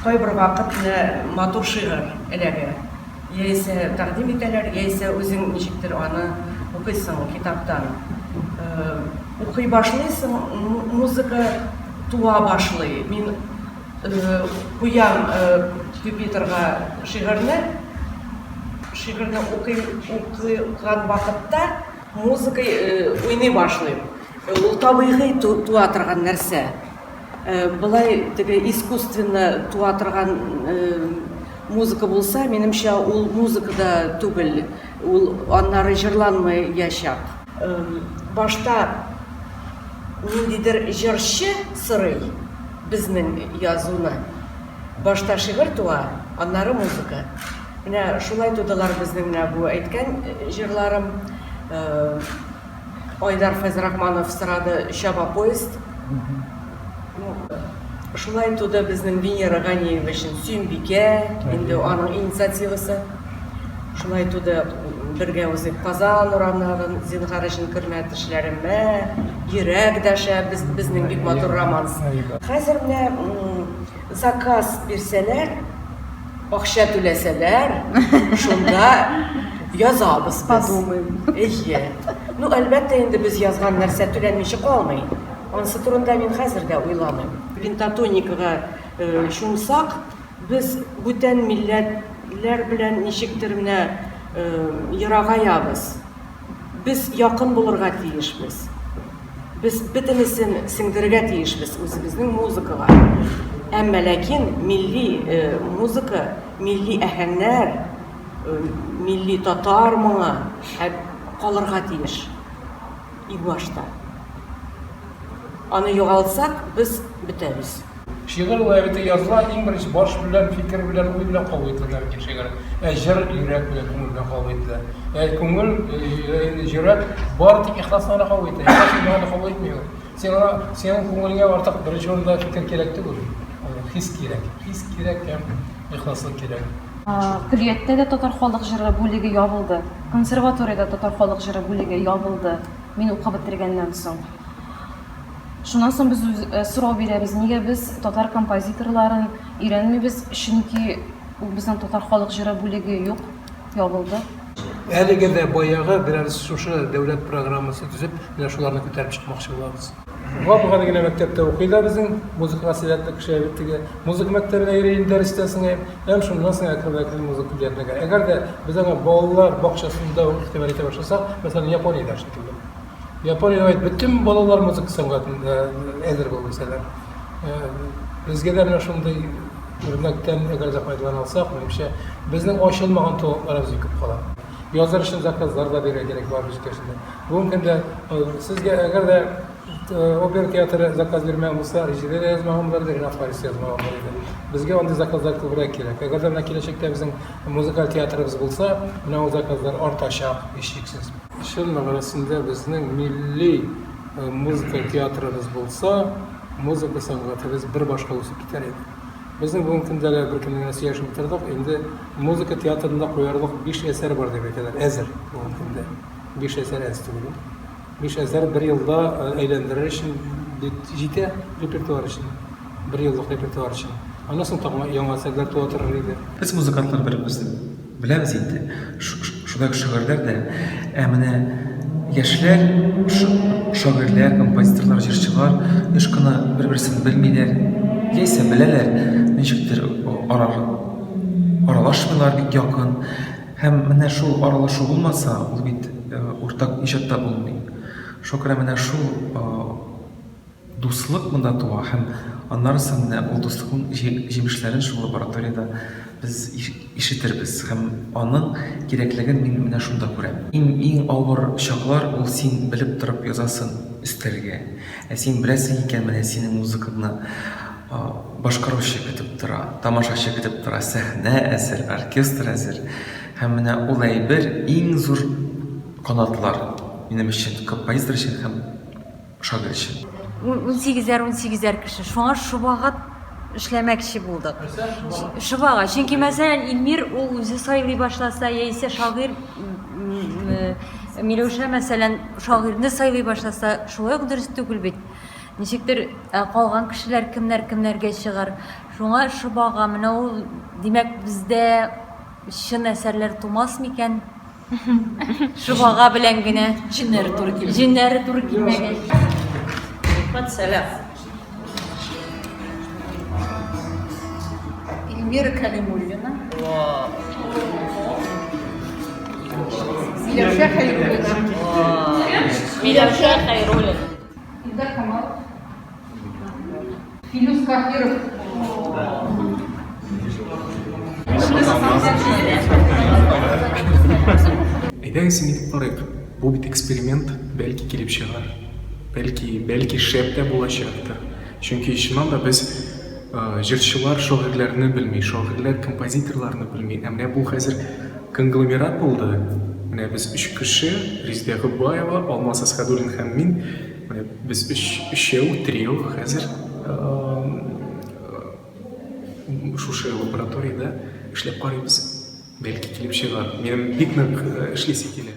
Кайбер вакыт менә матур шигырь эләгә. Яисә тәкъдим итәләр, яисә үзең ничектер аны укыйсың китаптан. Укый башлыйсың, музыка туа башлый. Мин куям пюпитрга шигырьне, шигырьне укый укыган вакытта музыка уйный башлыйм. Ул табигый туа торган нәрсә. Болай теге искусственно туа торган музыка булса, минемчә, ул музыка да түгел, ул аннары җырланмаячак. Башта ниндидер җырчы сорый безнең язуны. Башта шигырь туа, аннары музыка. Менә шулай тудылар безнең менә бу әйткән җырларым. Айдар Фәйзрахманов сорады, чаба поезд. Шулай туды безнең Венера Ганиева өчен Сөембикә, инде аның инициативасы. Шулай туды бергә узыйк Казан урамнарын, зинһар өчен кермә төшләремә, йөрәк дәшә, без, безнең бик матур романс. Хәзер менә заказ бирсәләр, Акча түләсәләр, шунда язабыз без. Подумаем. Әйе. Ну, әлбәттә инде без язган нәрсә түләнмичә калмый. Ансы турында мин хәзер дә уйламыйм. Пентатоникага э, чумсак, без бүтән милләтләр белән ничектер менә э, ерагаябыз. Без якын булырга тиешбез. Без бөтенесен сеңдерергә тиешбез үзебезнең музыкага. Әмма ләкин милли музыка, милли әһәңнәр, милли татар моңы калырга тиеш иң башта. Аны югалтсак, без бетәбез. Шигырь ул әлбәттә языла, иң беренче баш белән, фикер белән, уй белән кабул ителә мөмкин шигырь. Ә җыр йөрәк белән, күңел белән кабул ителә. Ә күңел, йөрәк бары тик ихластан гына кабул итә. Ихлас булмаганда кабул итми ул. Сиңа, синең күңелеңә артык беренче урында фикер кирәк түгел. Хис кирәк. Хис кирәк һәм ихласлык кирәк. Көллияттә дә татар халык җыры бүлеге ябылды. Консерваториядә татар халык җыры бүлеге ябылды, мин укып бетергәннән соң. Шуннан соң без үз, э, сорау бирәбез, нигә без татар композиторларын өйрәнмибез, чөнки ул безнең татар халык җыры бүлеге юк, ябылды. Әлеге дә баягы берәр шушы дәүләт программасы төзеп, менә шуларны күтәреп чыкмакчы булабыз. Гап-гади генә мәктәптә укый да безнең музыкага сәләтле кеше, бит теге музыка мәктәбенә йөри инде дәрестән соң, һәм шуннан соң әкрен-әкрен музыка көллиятенә керә. Әгәр дә без аңа балалар бакчасында ук игътибар итә башласак, мәсәлән, Япониядә шикелле. Япониядә бит бөтен балалар музыка сәнгатендә әзер булып үсәләр. Безгә дә менә шундый үрнәктән әгәр дә файдалана алсак, минемчә, безнең ачылмаган талантларыбыз бик күп кала. Язар өчен заказлар да бирергә кирәк бар җиткәчендә. Бүгенге көндә сезгә әгәр дә опера театры заказ бирмәгән булса, Резеда дә язмаган булыр иде, Ренат Харис язмаган булыр иде. Безгә андый заказлар күбрәк кирәк. Әгәр дә менә киләчәктә безнең музыкаль театрыбыз булса, менә ул заказлар артачак, һичшиксез. Чын мәгънәсендә безнең милли музыка театрыбыз булса, музыка сәнгатебез бер башка үсеп китәр иде. Безнең бүгенге көндә дә беркемне генә сөйләшеп утырдык, инде музыка театрында куярлык биш әсәр бар дип әйтәләр, әзер бүгенге көндә. Биш әсәр әз түгел. Биш әсәр бер елда әйләндерер өчен бик җитә репертуар өчен. Бер еллык репертуар өчен. Аннан соң тагын яңа әсәрләр туа торыр иде. Без музыкантлар бер-беребезне Беләбез инде, шулай ук шагыйрьләр дә. Ә менә яшьләр, шагыйрьләр, композиторлар, җырчылар еш кына бер-берсен белмиләр, яисә беләләр, ничектер аралашмыйлар бик якын. Һәм менә шул аралашу булмаса, ул бит уртак иҗат та булмый. Шуңа күрә менә шул Дуслык монда туа һәм аннары соң менә ул дуслыкның җимешләрен шул лабораториядә без ишетербез һәм аның кирәклеген мин менә шунда күрәм. Иң иң авыр чаклар ул син белеп торып язасың өстәлгә, ә син беләсең икән менә синең музыкаңны башкаручы көтеп тора, тамашачы көтеп тора, сәхнә әзер, оркестр әзер һәм менә ул әйбер иң зур канатлар минем өчен, композитор өчен һәм шагыйрь өчен. Унсигезәр, унсигезәр кеше. Шуңа шобага эшләмәкче булдык. Шобага. Чөнки, мәсәлән, Илмир ул үзе сайлый башласа, яисә шагыйрь Миләүшә, мәсәлән, шагыйрьне сайлый башласа, шулай ук дөрес түгел бит. Ничектер, ә калган кешеләр кемнәр кемнәргә чыгар. Шуңа шобага менә ул, димәк, бездә чын әсәрләр тумас микән? Шобага белән генә. Җеннәре туры килми. Җеннәре туры килмәгәч. Рифат Сәлах. Эльмира Калимуллина. Миләүшә Хәйруллина. Миләүшә Хәйруллина. Илдар Камалов. Филүс Каһиров. Әйдәгез инде карыйк. Бу бит эксперимент, бәлки килеп чыгар. Бәлки, бәлки шәп тә булачактыр. Чөнки чыннан да без җырчылар шагыйрьләрне белми, шагыйрьләр композиторларны белми. Ә менә бу хәзер конгломерат булды. Менә без өч кеше, Резидә Гоббаева, Алмаз Әсхәдуллин һәм мин. Менә без өч, өчәү, трио хәзер шушы лабораториядә эшләп карыйбыз. Бәлки килеп чыгар. Минем бик нык эшлисе килә.